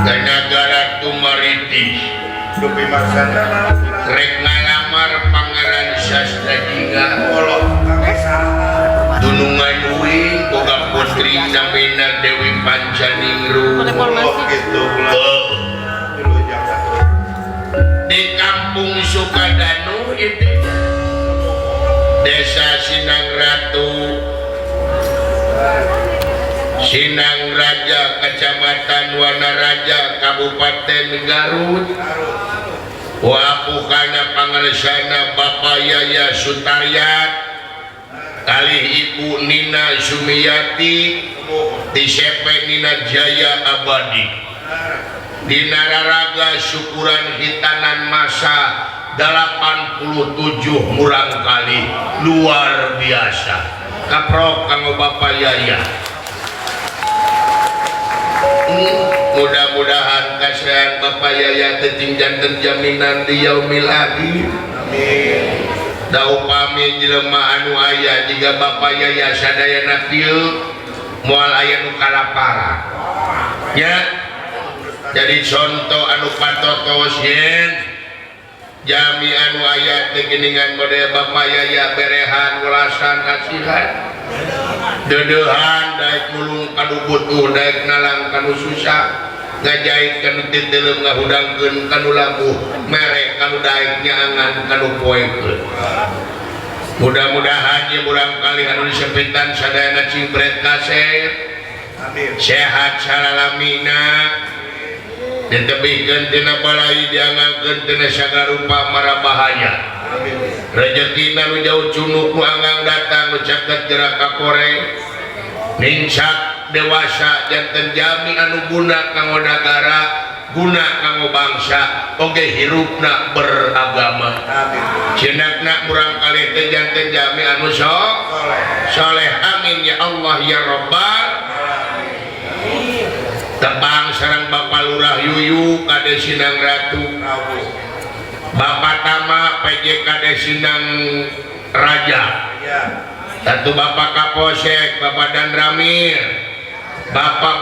Ke nagara Tumaritis. Dupi maksana. Rek ngalamar Pangeran Sastra Jingga. Allah kang salah. Dunungan uing boga putri namina Dewi Pancaningrum. Allah gitu ulah. Oh, Wilujeng atuh. Di kampung Sukadanu itu, Desa Sinang Ratu, Sinang Raja, Kecamatan Wanaraja, Kabupaten Garut. Wapukana pangersana Bapak Yaya Sutaryat kalih Ibu Nina Sumiati di Sepe Nina Jaya Abadi. Dina raraga syukuran hitanan masa 87 murangkalih, luar biasa. Kaprok kanggo Bapak Yaya. Mudah-mudahan kasihan Bapak Yaya teh janten jaminan di yaumil akhir. Amin. Da upami jelema anu aya jiga Bapak Yaya sadayana kieu, moal aya nu kalaparan ya. Jadi contoh anu patotos yen jami anu aya teh geuningan model Bapak Yaya, berehan welasan kasihan, deudeuhan, daek nulung kanu butuh, daek nalang kanu susah, ngajait kanu titeuleum, ngahudangkeun kanu labuh, mere kanu daek, nyaangan kanu poekeun. Mudah-mudahan ye murangkalih anu disempitan sadayana cing bret kasep. Amin. Sehat salalamina, ditebihkeun tina balai, diangangkeun tina sagala rupa mara bahaya. Amin. Rezekina nu jauh cunuk, nu anggang datang, nu caket gerak kakore, nincak dewasa, janten jami anu guna kanggo nagara, guna kanggo bangsa, oge hirupna beragama. Amin. Cenakna murangkalih teh janten jami anu sok Soleh. Soleh. Amin ya Allah ya Rabbal. Tepang sareng Bapak Lurah Yuyu, Kades Sinang Ratu. Rawuh. Bapak Tama, PJ Kades Sinang Raja. Ya. Satu Bapak Kapolsek, Bapak Danramil, Bapak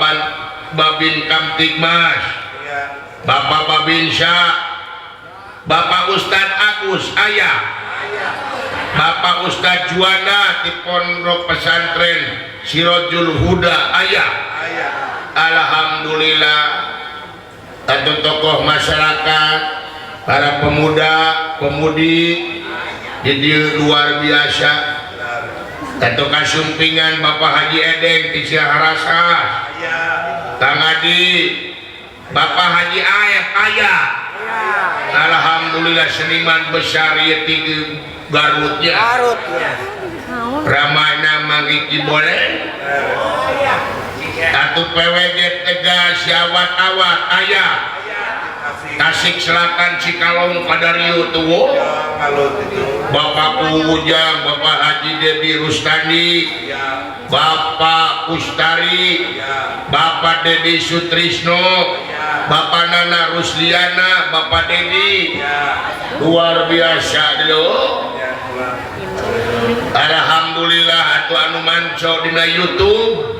Babin Kamtibmas, Ya. Bapak Babinsa, Bapak Ustadz Agus Ayah, Bapak Ustadz Juanda di Pondok Pesantren Sirojul Huda Ayah. Ayah. Alhamdulillah, satu tokoh masyarakat, para pemuda pemudi jadi luar biasa. Satu kasumpingan Bapak Haji Edeng di Ciharasas. Ayah. Kang Adi, Bapak Haji Aep Ayah. Alhamdulillah, seniman besar ya di Garutnya. Garut ya. Ramana Mangiki boleh. Satu PWG Tegal Siawat-awat Ayah. Asik. Tasik Selatan, Cikalong, Padariu tuh. Ya, malut itu. Bapak Ujang, Bapak Haji Dedi Rustandi, Ya. Bapak Kustari, Ya. Bapak Dedi Sutrisno, Ya. Bapak Nana Rusliana, Bapak Dedi. Ya. Luar biasa dulu. Ya, ulah. Alhamdulillah atuh anu manco dina YouTube.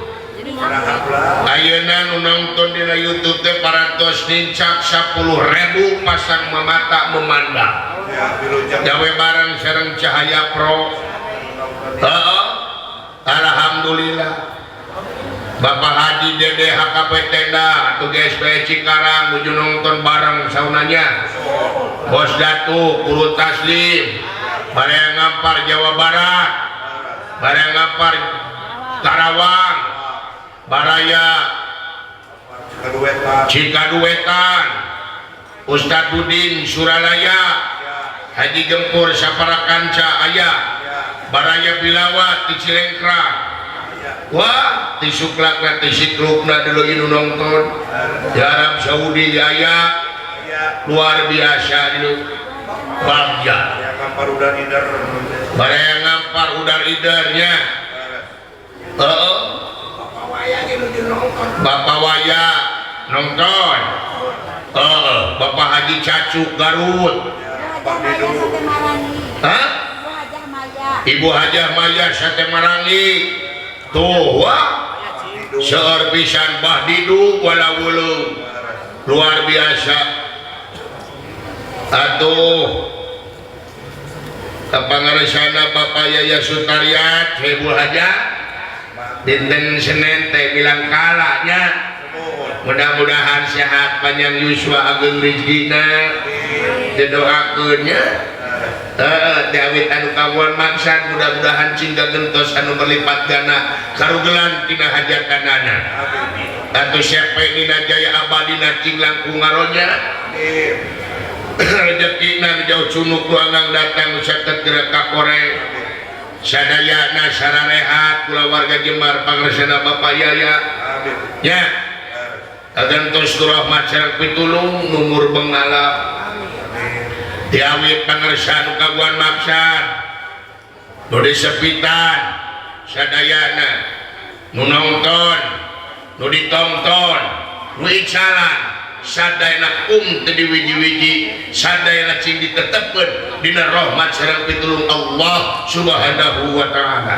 Alhamdulillah. Ayeuna nu nonton dina YouTube teh parantos nincak 10.000 pasang mata memandang. Ya, wilujeng. Gawe bareng sareng Cahaya Pro. Heeh. Alhamdulillah. Bapak Haji Dede HKP Tenda atau GSP Cikarang nuju nonton bareng saunanya. Bos Datu, Guru Taslim, Baraya Ngampar Jawa Barat, Baraya Ngampar Karawang, Baraya Kaduwetan. Cikaduwetan, Ustadz Udin Suralaya, Haji Gempur Saparakanca Ayah, Baraya Bilawat di Cilengkrang. Wah, di Suklakna, di Siklukna dulu ini nonton. Di Arab Saudi Ayah, luar biasa dulu. Bagja. Ya, ngampar udar ider. Baraya Ngampar udar idernya. Heeh. Bapak Waya nonton. Heeh, Bapak Haji Cacuk Garut. Pak Didu. Hah? Ibu Hajah Maya Sate Marangi. Tuh, wah. Seueur pisan Bah Didu wala wulung. Luar biasa. Atuh kapangaresana Bapak Yaya Sutaryat Sohibul Hajat dinten Senin teh bilang kalanya. Mudah-mudahan sehat panjang yuswa ageng rezekina didoakeun nya. Teh awit anu kawan maksad mudah-mudahan cing gagentos anu berlipat ganda karugelan tina hajatanana. Atuh sepe dina jaya abadina cing langkung ngaroja. Rezekina jauh cunuk ruangan datang saket gerak ka kore. Sadayana sararehat kulawarga Jembar pangaresana Bapak Yaya. Nya. Agentos rahmat sareng pitulung numur bengalap. Diawit pangersa nu kaguan maksad nu disepitan sadayana nu nonton nu ditonton nu icalan sadayana kum teu diwiji-wiji sadayana cing ditetepkeun dina rahmat sareng pitulung Allah Subhanahu wa taala.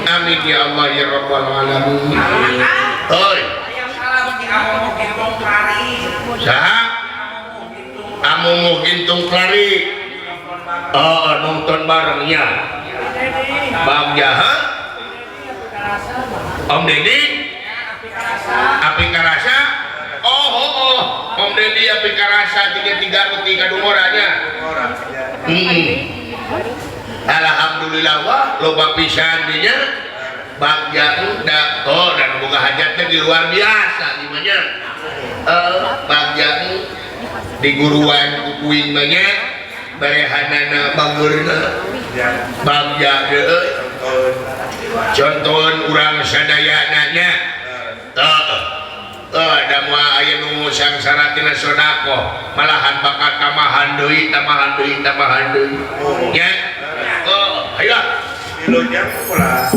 Amin ya Allah ya rabbal alamin. Hoi saha amumu gintung klari oh nonton barengnya Bang Jaha Om Deddy api karasa oh oh oh Om Deddy api karasa tiga roti kadungoranya alhamdulillah wah loba pisan dinya Bang Jaha oh dan boga hajatnya di luar biasa gimana Bang Jaha di guruan kukuing banyak barehanana bageurna bagja deui contohan urang sadayana nya teu da moal aya nu sangsara tina sedekah malahan bakal tambahan deui tambahan deui tambahan deui nya oh ayo milunya pula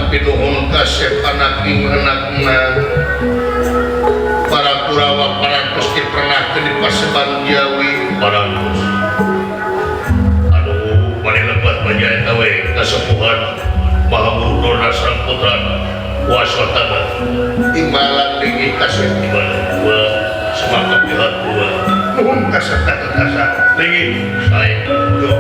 Pinuhun kasep anak ing anak menang para Kurawa parantos dipernahkeun di Paseban Jawi parantos aduh bade lepat baja eta we kasepuhan Maha Guru Drona Sang Putra Waswatama timbalan deui kasep timbalan dua semangat pihak dua nuhun kasep kasa lagi saya tuh.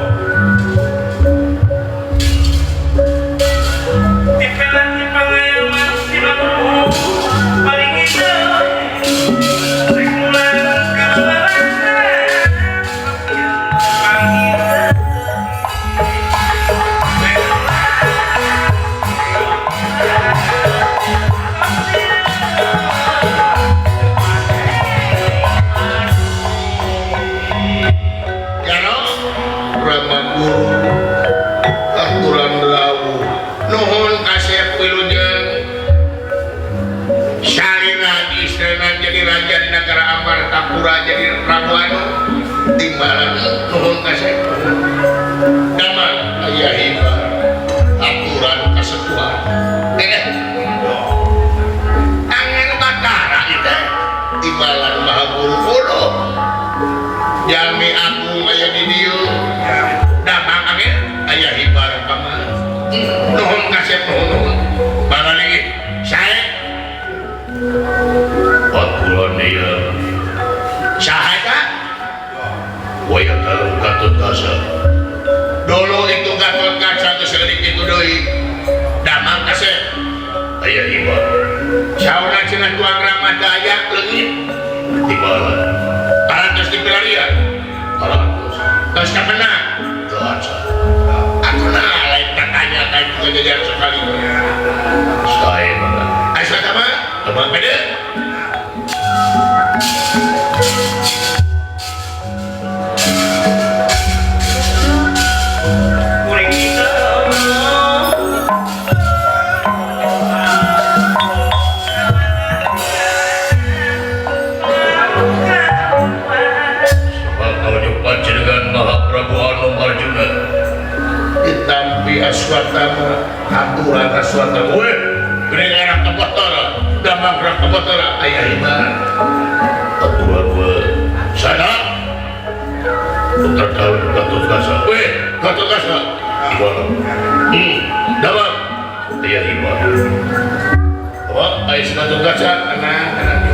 Jadi Prabu Anu timbalan nuhun kasep damang aya hibar aturan kasepuhan angen Batara ieu timbalan Maha Guru kuno jalmi agung aya di dieu damang angen aya hibar paman nuhun kasep nuhun baraligi sae aturan ieu sahaya wayang dalam Gatot Kaca dulu itu Gatot Kaca geus itu deui damang kasep aya hibar sauna cenah tuang ramah daya leungit timbalan parantos dipilarian parantos tos kapenang teu acan atuh nah lain tatanya ka itu jajar sekali sae mah asa tama teman bede. Aswatama aturan Aswatama we geuning era kabatara damang ra kabatara aya hibar aturan we sana putra dalem Gatot Kaca we Gatot Kaca timbalan damang aya hibar oh aya Gatot Kaca tenang tenang.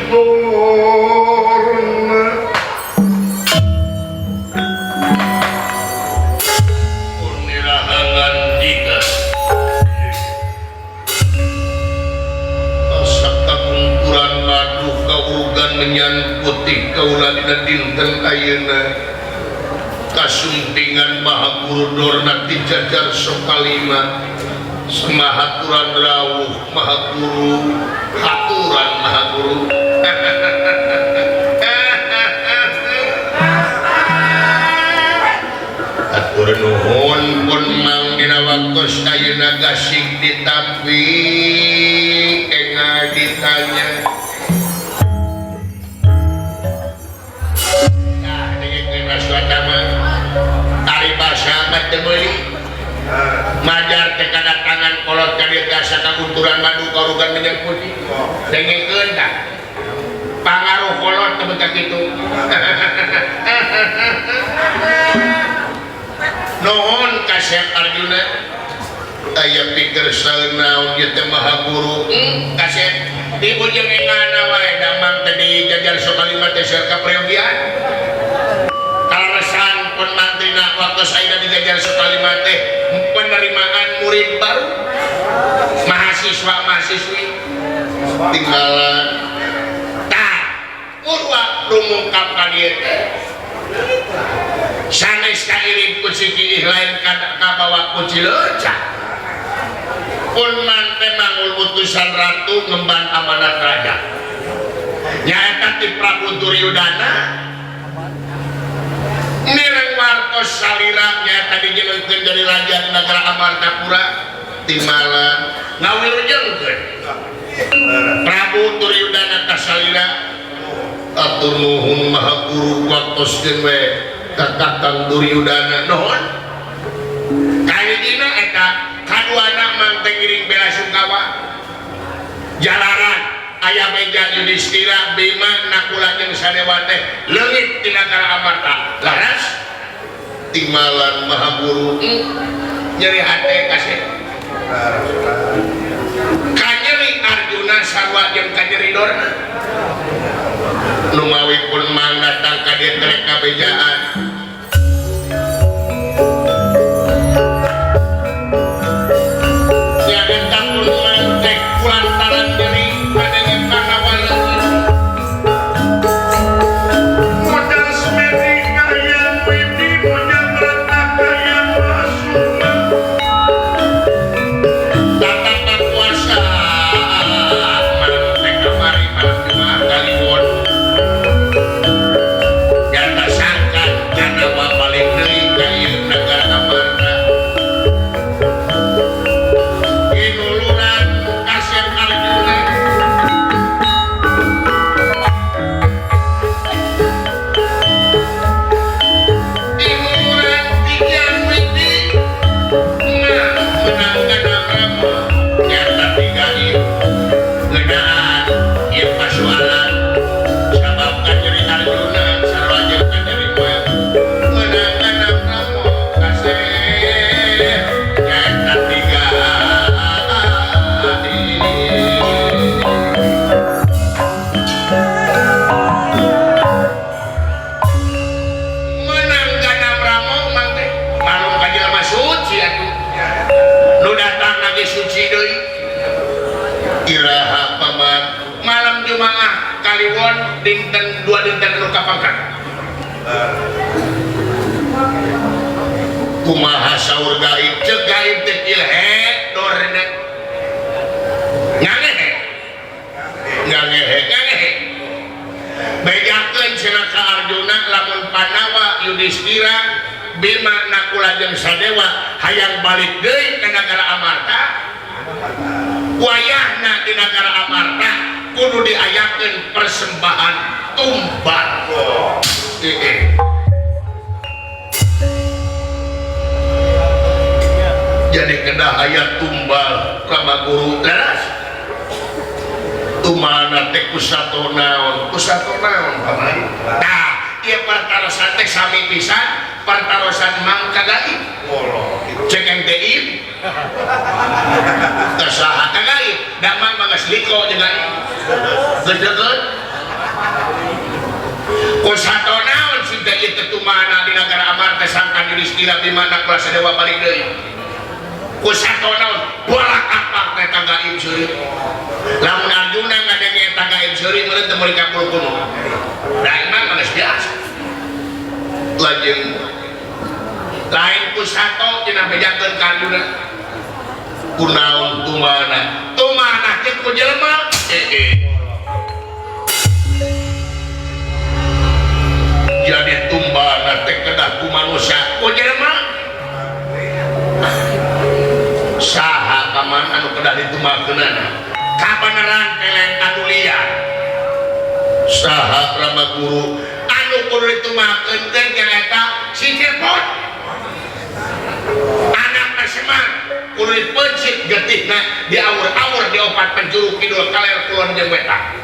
Dorna Punirahangan diga Asak kakumpulan madu kaurugan menyan putih kaula dina dinten ayeuna kasumpingan Maha Guru Dorna dijajar Sokalima semahaturan rawuh Maha Guru haturan Maha Guru atur nuhun pun mang dina waktos ayeuna gasing ditampi engal ditanya nah dengekeun Aswatama ari basa mah teu meuli majar teh kadatangan kolot ka dieu asa kagunturan madu karugan minyak putih dengekeun tah pangaruh kolot teh beuka kitu nuhun ka Syekh Arjuna aya pikir saeunaon ieu teh Maha Guru ka Syekh dibujeng engana wae damang teh dijajar Sokalima teh seur kaprayogian kaleresan pun mantrina waktu ayeuna dijajar Sokalima teh penerimaan murid baru mahasiswa mahasiswi tinggalan tah Purwa rumungkap ka dieu teh sanes kairing ku Cikiih lain kabawa ku Cileunca pun mante mangul utusan ratu ngemban amanat raja nyaeta ti Prabu Duryudana mireng wartos salira nyaeta dijenengkeun jadi raja di nagara Amartapura timala ngawilujengkeun Prabu Duryudana ka salira atur nuhun Maha Guru waktoskeun we ka Kakang Duryudana nuhun kahijina eta kaduana mang teh ngiring bela sungkawa jalaran aya beja Yudhistira Bima Nakula jeung Sadewa teh leungit di nagara Amarta laras timbalan Maha Guru nyeri hate kasih kanyeri Arjuna sarua jeung kanyeri Dorna numawi pun mang datang ka dieu teh kabejaan nya eta pun mang teh kulantaran nyeri kadenge Pandawa leungit Modal semedi kaya widi modal rata kaya wasuna tatap puasa mang teh kamari malam Jumat Kaliwon nyata sangkan Pandawa balik deui ka ieu nagara Amarta inuluran kasep Arjuna inuluran Tiang Widi nah menang kana Rama nyata tigaib ngeunaan ieu pasualan sabab kanyeri Arjuna sarua jeung kanyeri mah menang kana Rama kasep nyata tigaib menang kana Rama mang teh malum ka jelema suci atuh nu datang lagi suci deui iraha paman malam Jumaah Kaliwon dinten dua dinten nu kapangkat kumaha saur gaib ceuk gaib teh kieu he dorna ngangehe ngangehe ngangehe bejakeun cenah ka Arjuna lamun Pandawa Yudhistira Bima Nakula jeung Sadewa hayang balik deui ka nagara Amarta wayahna di nagara Amarta kudu diayakeun persembahan tumbal. Jadi kedah aya tumbal Rama Guru leres tumana teh kusato naon kusato naon paman tah ieu pertarosan teh sami pisan pertarosan mang ka gaib cek eng teh ieu teh saha ka gaib da mang mah geus liko jeung gaib geus deukeut Ku sato naon siga ieu teh tumana di nagara Amarta sangkan Yudhistira Bima Nakula Sadewa balik deui. Ku sato naon bolak apak teh gaib seuri. Lamun Arjuna ngadenge eta gaib seuri meureun teu meuli ka kuno. Da imah geus biasa. Lajeng lain ku sato cenah bejakeun ka Arjuna. Kunaon tumana? Tumana teh ku jelema? Jadi tumbana teh kedah ku manusia ku jelema. Saha paman anu kedah ditumbalkeunana? Kabeneran keleng anu liar. Saha Rama Guru anu kudu ditumbalkeun teh nyaeta si Cepot. Anakna Semar kudu dipeuncit getihna diawur-awur di opat penjuru kidul kaler kulon jeung wetan.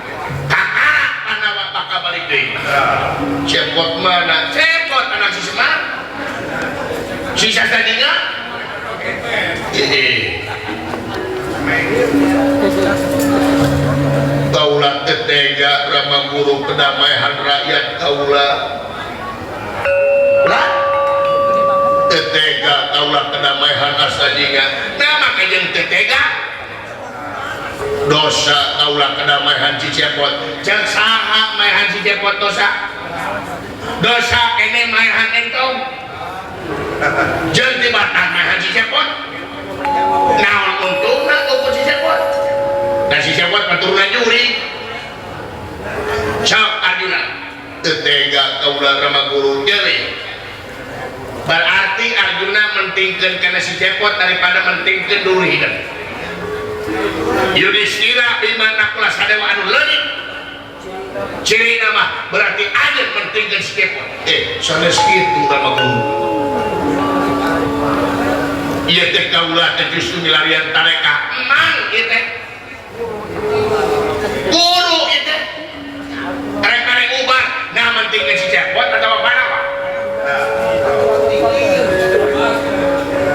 Kakara Pandawa bakal balik deui. Cepot mana? Cepot anak si Semar. Si Sastajinga? Kaula tetega Rama Guru kedamaian rakyat kaula. Lah tetega kaula kedamaian Astajinga. Nah maka jeung tetega dosa kaula kedamaian si Cepot. Jeung saha maehan si Cepot dosa? Dosa kene maehan entong. Jeung tibatan maehan si Cepot. Naon untungna ukur si Cepot? Dan si Cepot keturunan juri. Sok Arjuna tetega kaula Rama Guru jeung berarti Arjuna mentingkeun kana si Cepot daripada mentingkeun Duryudana. Yudhistira Bima Nakula Sadewa anu leutik cirina mah berarti aja mentingkeun si Cepot. Sanes kitu Rama Guru. Ieu teh kaula teh justru milarian tareka emang ieu teh. Guru ieu teh. Rek-rek ubar nah mentingkeun si Cepot atawa Pandawa.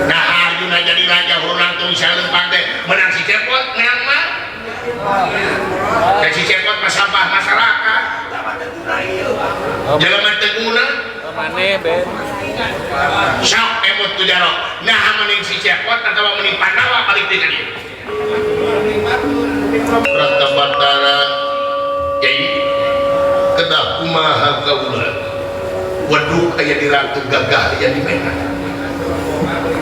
Nah Arjuna jadi raja hurunangtung salempang teh menang si Cepot menang mah. Dan si Cepot mah sampah masyarakat. Jelema teu guna. Maneh ben. Sok emot ku jaro. Nah mending si Cepot atawa mending Pandawa balik deui ka dieu. Rata Batara yai kedah kumaha kaula. Waduh aya di ratu gagah aya di mana.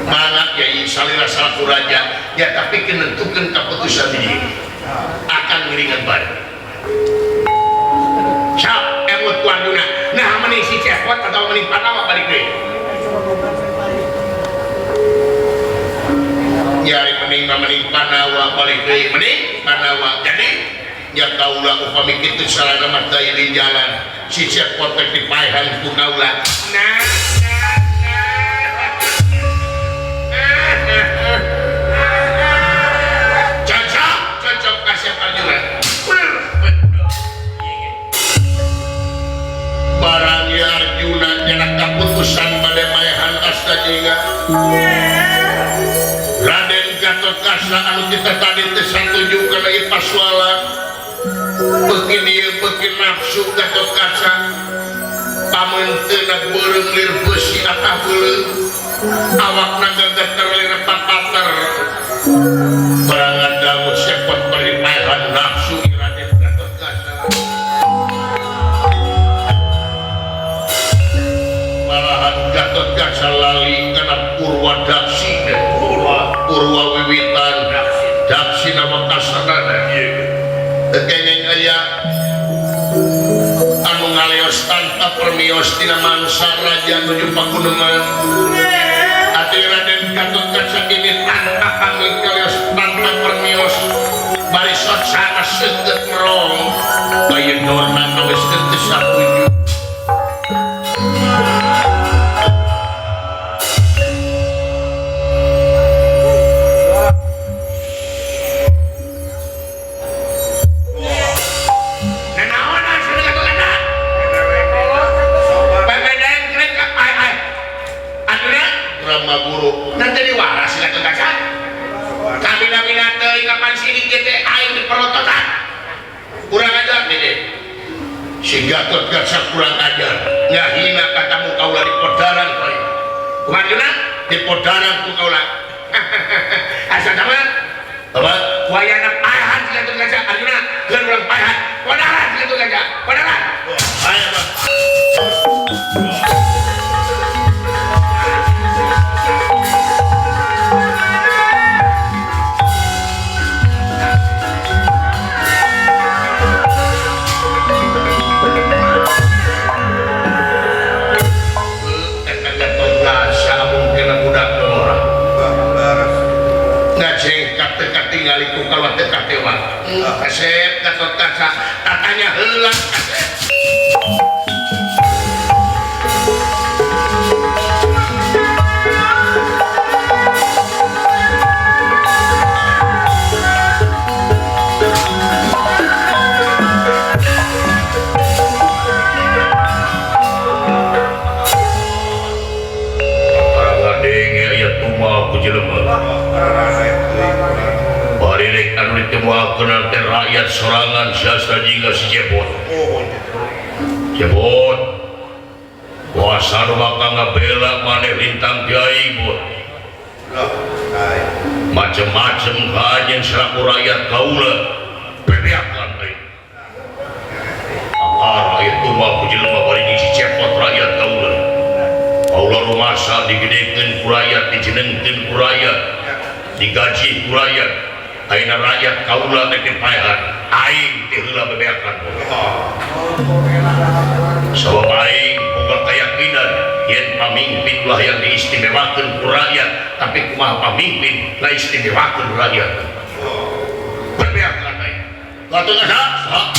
Mangga yai salira salaku raja ya tapi kenentukeun kaputusan di dieu akan ngiringan bae. Sok emot ku Arjuna. Nah mending si Cepot atawa mending Pandawa balik deui. Nyari mending mah mending Pandawa balik deui mending Pandawa. Jadi nya kaula upami kitu sarana mah teu di jalan si Cepot teh dipaehan ku kaula. Nah cocok cocok ka siapa Arjuna. Barang ya Arjuna nyenak kaputusan bade maehan Astajinga. Raden Gatotkaca anu kita tadi teh satuju kana ieu pasualan. Beuki dieu beuki nafsu Gatotkaca. Pameunteuna beureum lir beusi atah beuleum. Awakna gegeter lir papater. Barangan dangu sepot bari maehan nafsu Raden Gatotkaca. Malahan Gatotkaca lali kana Purwa Daksina. Purwa wiwitan Daksina makasanana. Kengeng aya anu ngaleos tanpa permios tina mangsa raja nuju pakuneman. Ati Raden Gatotkaca ini tanpa pamit ngaleos tanpa permios bari sotsana seukeut merong bayeun dorna geus teu satuju. Guru nanti diwaras sila Gatotkaca. Kabina-bina teuing kapan sidik teh aing diperototan. Kurang ajar teh. Si Gatot Kaca kurang ajar ngahina katamu kaula di podaran kowe. Kumaha di podaran ku kaula. Asa sama? Apa? Wayana paehan si Gatot Kaca Arjuna geun urang paehan. Podaran si Gatot Kaca. Podaran. Ayo, Pak. Kasep Gatot Kaca tatanya heula kasep. Para ngadenge aya tumaha ku jelema. Baririk anu ditemuakeun teh rakyat sorangan sastra jiga si Cepot. Cepot. Kuasa nu bakal ngabela maneh lintang ti aing bot. Macem-macem kajen selaku rakyat kaula bebeakan aing. Apa rakyat tumaha ku jelema bari jeung si Cepot rakyat kaula. Kaula rumasa digedekeun ku rakyat, dijenengkeun ku rakyat, digaji ku rakyat. Ayeuna rakyat kaula teh dipaehan aing teh heula bebeakan. Sabab aing boga keyakinan yen pamimpin ulah yang diistimewakeun ku rakyat, tapi kumaha pamimpin ngaistimewakeun rakyat. Bebeakan aing. Gatot Kaca, saha?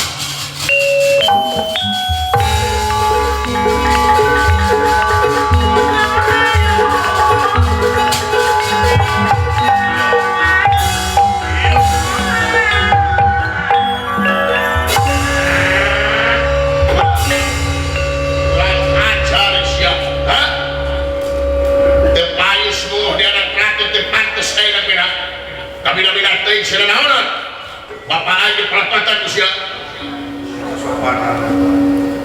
Bapak aing perapatan usia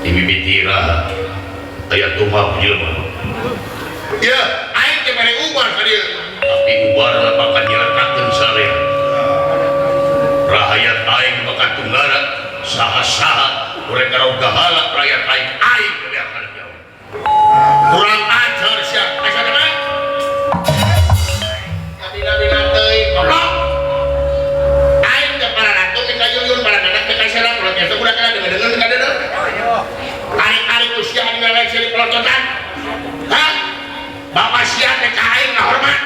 dimimiti aya tumaha ku jelema. Ya, aing teh mere ubar ka dieu. Tapi ubarna bakal nyelakakeun sarea. Rahayat aing bakal tunggara saha-saha urang karo gahala rakyat aing aing bebeakan jauh. Kurang ajar sia. Asa kana? Kabina-bina teuing goblok. Aing teh para ratu mika yuyun para anak teh kaserang ulah biasa budak kana deungeun ka deungeun. Ari-ari usia anu ngalek di pelototan. Hah? Bapak sia teh ka aing ngahormat.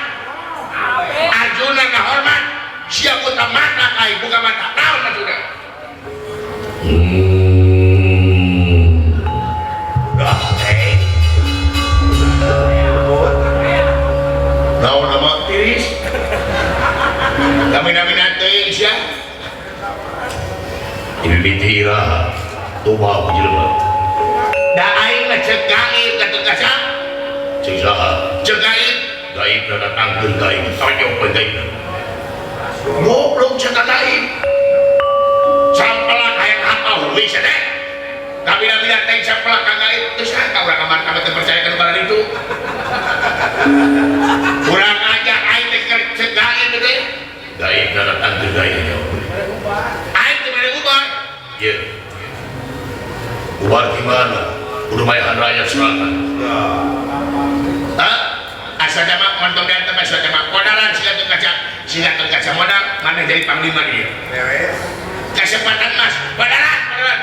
Arjuna ngahormat. Sia buta mata ka aing buka mata. Naon maksudna? Naon nama tiris? Kami-nami teuing sia. Dimimiti iraha tumaha ku jelema. Da aing mah ceuk gaib Gatot Kaca. Ceuk saha? Ceuk gaib. Gaib na datangkeun gaib, tojok we gaib. Goblok ceuk gaib. Sampelak hayang hapal we sia teh. Kami-nami teuing sampelak ka gaib teu sangka urang kamar kami teu percaya kana barang itu. Kurang ajar aing teh ceuk gaib teh. Gaib na datangkeun gaib. Aing teh mere ubar. Ye. Ubar gimana? Kudu mayahan rakyat sorangan. Hah? Asa jamak montong diantem asa jamak modalan si Gatot Kaca. Si Gatot Kaca modal mana jadi panglima dia. Beres. Kesempatan mas, modalan, modalan.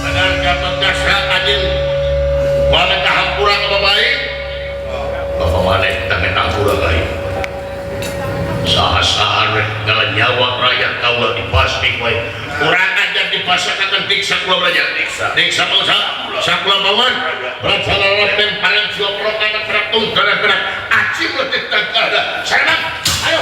Benar Gatot Kaca anjing. Moal minta hampura ka bapak aing. Bapak maneh teh minta hampura ka aing. Saha-saha rek ngalanyawa rakyat kaula dipastik wae. Kurang ajar dipasakan diksa kula belajar. Diksa. Diksa bangsa. Sakula bawan. Raksana ratem parang jiwa prokana keratung gerak-gerak. Acim letih tangkada. Serang. Ayo.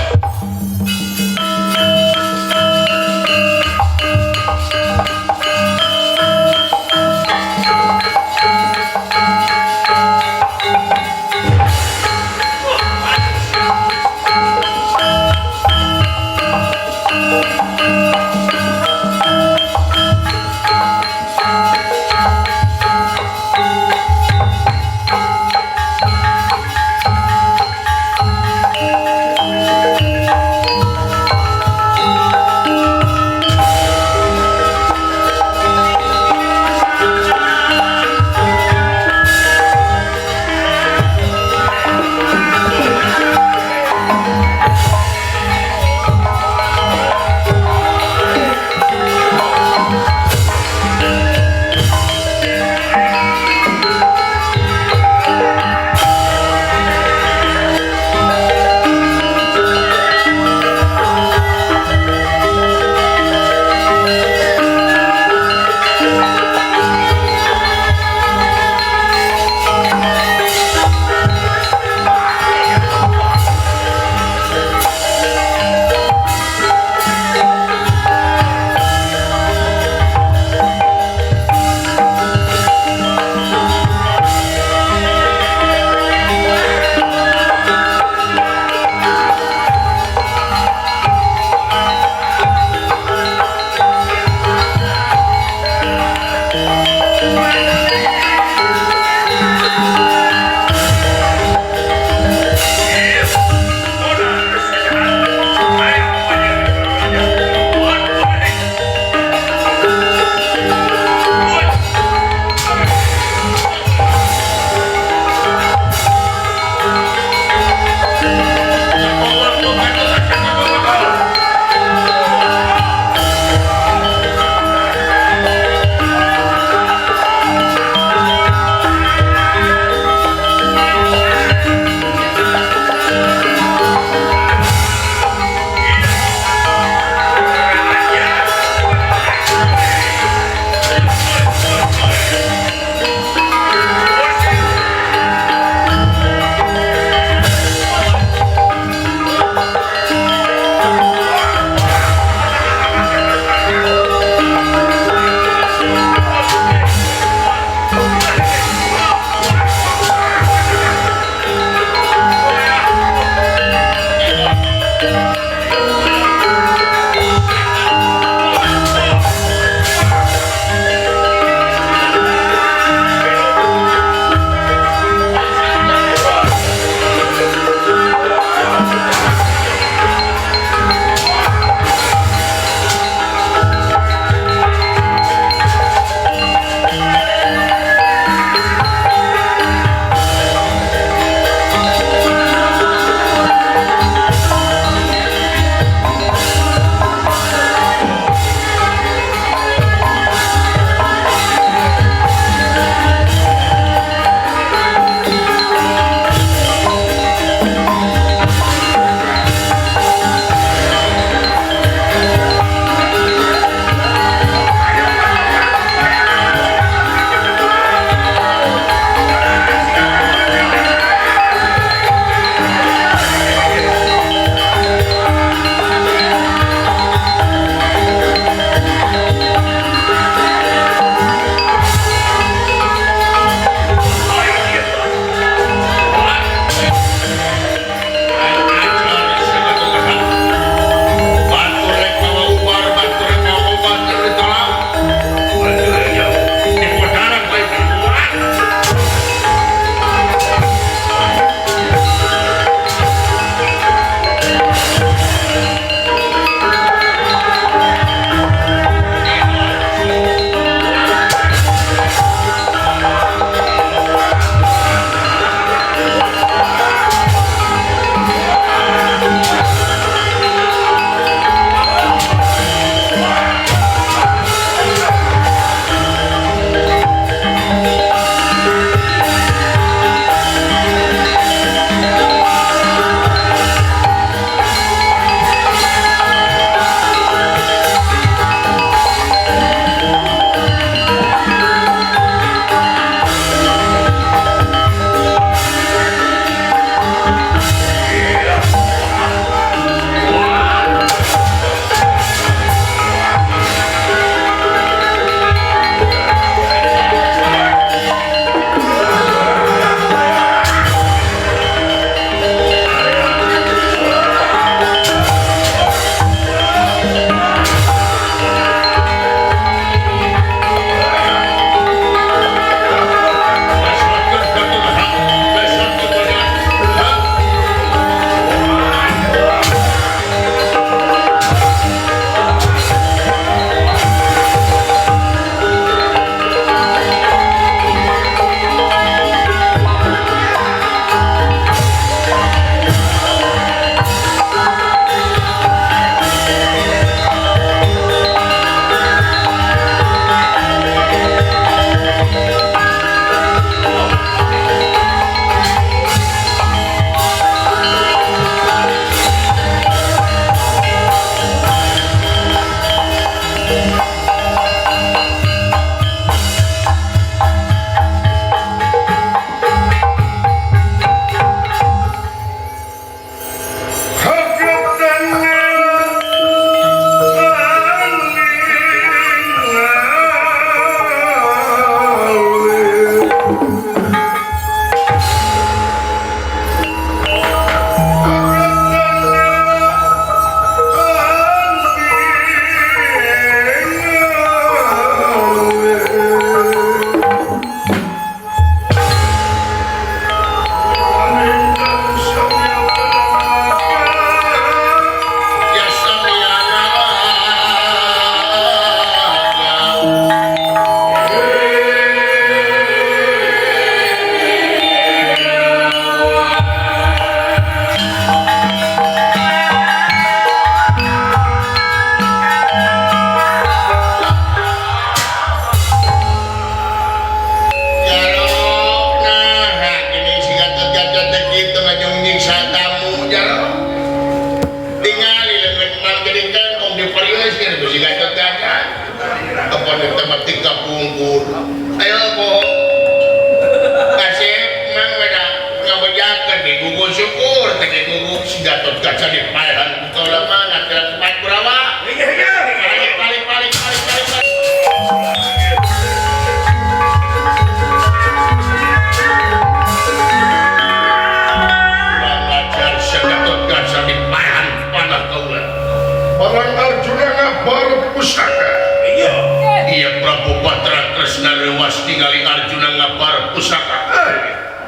Atos ningali Arjuna ngapar pusaka.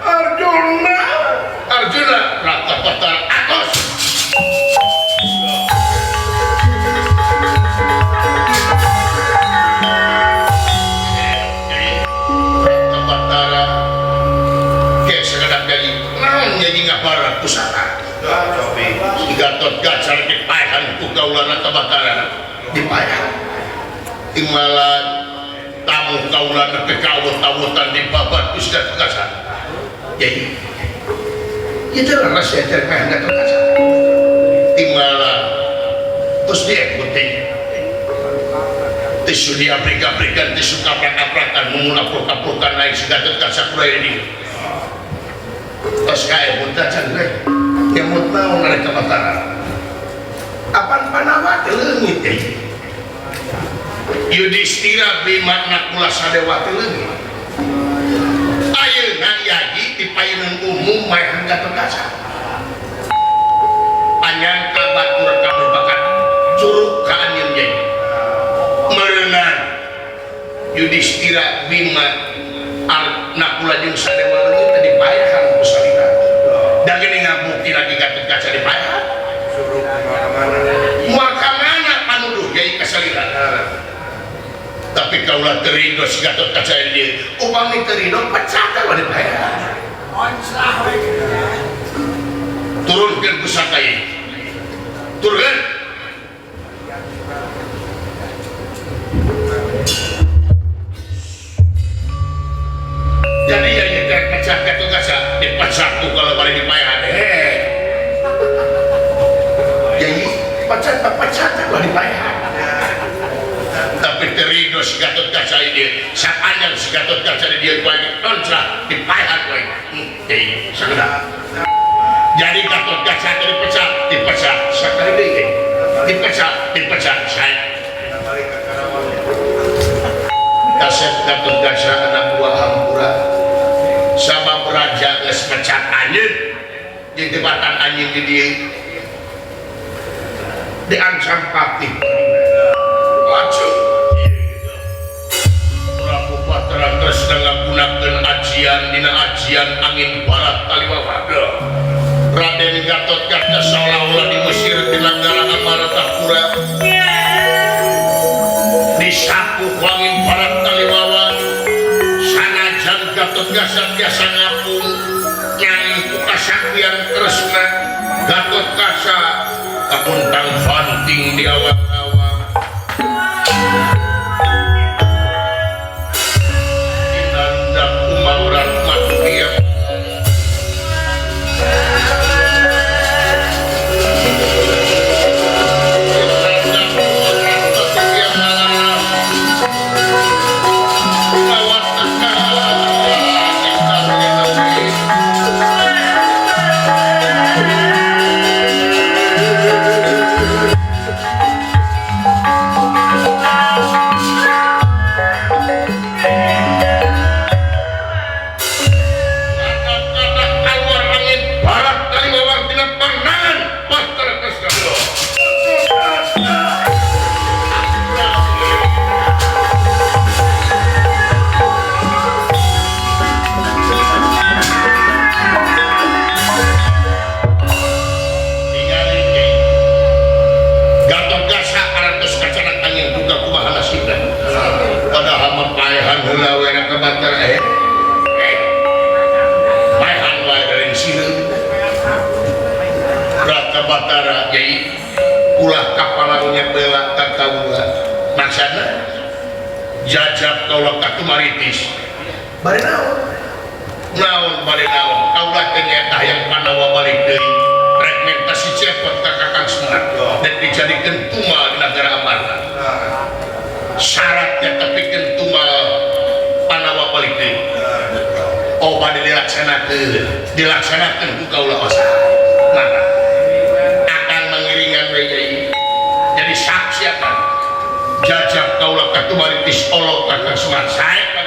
Arjuna Arjuna Raka Batara atos. Raka Batara ke sekedap jadi naon jadi ngapar pusaka. Gatot Kaca dipaehan ku kaula Raka Batara dipaehan. Timbalan tamu kaula nepi ka awut-awutan di babat Gusti Kaca. Jadi itu rahasia dari Gatot Kaca. Timbalan terus diikuti. Tisu diaprik-aprikan, tisu kaprak-kaprakan, mengun-apruk-aprukan naik si Gatot Kaca kurang ini. Terus kayak buta can we. Nyamut naon Raka Batara. Apan Panawa teh leungit teh. Yudhistira Bima Nakula Sadewa teh leungit. Ayeuna yagi di payunan umum maehan Gatot Kaca. Anyangka batur kabeh bakat curug ka anjeun yai. Meureunan Yudhistira Bima Nakula jeung Sadewa leungit teh dipaehan ku salira. Da geuning ngabukti lagi Gatot Kaca dipaehan. Moal ka mana panuduh yai ka salira. Tapi kaulah terido si Gatot Kaca di upami terido pecah teh dipaehan. Turunkeun pusaka ieu. Turunkeun. Jadi ya teh pecah Gatot Kaca dipecah ku kalau bari dipaehan. Jadi pecah pecah teh dipaehan. Tapi terido si Gatot Kaca ini sapanjang si Gatot Kaca di dia kuai kontra dipaehan kuai. Jadi sakedap. Jadi Gatot Kaca dipecah, dipecah sakali deui. Dipecah, dipecah saya. Kasep Gatot Kaca anak buah hampura. Sabab raja geus mecat anjeun. Jeung tebatan anjeun di dieu. Diancam patih. Laju. Prabu Batara Kresna ngagunakeun ajian dina ajian angin barat taliwawa. Raden Gatot Kaca seolah-olah diusir di negara Amartapura. Disapu ku angin barat taliwawa. Sanajan Gatot Kaca tiasa ngapung nyang ku kasaktian Kresna. Gatot Kaca kapuntang banting di awang-awang. Dinandak umaurat manusia. Batara jadi ulah kapalangnya bela kakaula maksana jajab kaula katumaritis bari naon naon bari naon kaula teh nyaeta hayang Panawa balik deui rek menta si cepot ka Kakang Semar dan dijadikeun tumal di negara Amarta syaratnya tepikeun tumal Panawa balik deui oh bade dilaksanakeun dilaksanakeun ku kaula osa mana jadi saksi akan jajab kaula katumaritis Allah Kakang Semar sae